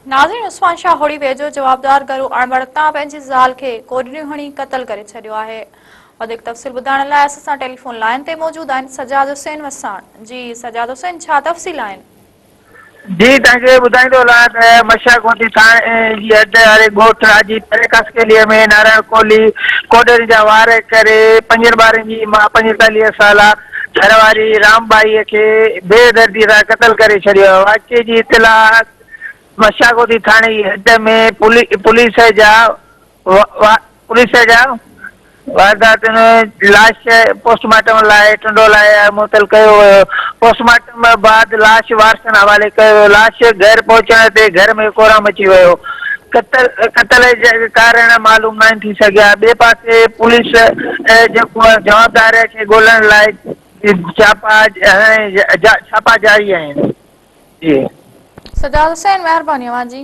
ناظرين عثمان شاهه هوڙي ويجهو جوابدار گهرو اڻبڻت تان پنهنجي زال کي ڪوڏريون هڻي قتل ڪري ڇڏيو آهي. وڌيڪ تفصيل ٻڌائڻ لاء اسان سان ٽيليفون لائين تي موجود آهن سجاد حسين وساڻ. جي سجاد حسين ڇا تفصيل آهن؟ جي توهان کي ٻڌائيندو هلان ته مشا گوندي ٿاڻي جي حد واري ڳوٺ راجي پري خاصخيلي ۾ نارائڻ ڪولهي ڪوڏرين جا وار ڪري پنجن ٻارن جي ماء 45 سالا گهر واري رام ٻائي کي بي دردي سان قتل ڪري ڇڏيو. واقعي جي اطلاع مشاگودي ٿاڻي جي حد ۾ پوليس جا پوليس جا وارداتن لاش پوسٽ مارٽم لاء ٽنڊو لاهيار معطل ڪيو ويو. پوسٽ مارٽم بعد لاش وارثن حوالي ڪيو ويو. لاش گهر پهچڻ تي گهر ۾ ڪهرام مچي ويو. قتل قتل جا ڪارڻ معلوم ناهن ٿي سگهيا. ٻئي پاسي پوليس جيڪو جوابدار کي ڳولڻ لاء ڇاپا هڻي ڇاپا جاري آهن. جي. سجاد حسين مهرباني اوهان جي.